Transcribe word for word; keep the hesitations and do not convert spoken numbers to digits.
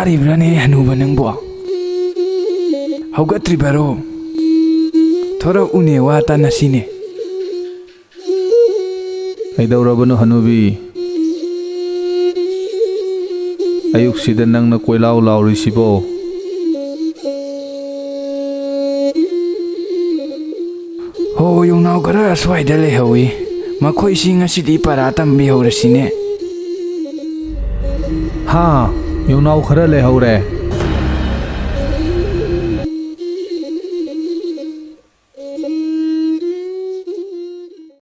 ꯇꯥꯔꯤꯕ꯭ꯔꯥꯅꯦ ꯍꯅꯨꯕ ꯅꯪꯕꯣ? ꯍꯧꯒꯠꯇ꯭ꯔꯤꯕꯔꯣ? ꯊꯣꯔꯛꯎꯅꯦ, ꯋꯥ ꯇꯥꯅꯁꯤꯅꯦ꯫ ꯀꯩꯗꯧꯔꯕꯅꯣ ꯍꯅꯨꯕꯤ? ꯑꯌꯨꯛꯁꯤꯗ ꯅꯪꯅ ꯀꯣꯏꯂꯥꯎ ꯂꯥꯎꯔꯤꯁꯤꯕꯣ? ꯍꯣ, ꯌꯣꯡꯅꯥꯎ ꯈꯔ ꯑꯁ꯭ꯋꯥꯏꯗ ꯂꯩꯍꯧꯏ꯫ ꯃꯈꯣꯏꯁꯤ ꯉꯁꯤꯗꯤ ꯄꯔꯥ ꯇꯝꯕꯤꯍꯧꯔꯁꯤꯅꯦ꯫ ꯍꯥ, ꯌꯣꯡꯅꯥꯎ ꯈꯔ ꯂꯩꯍꯧꯔꯦ꯫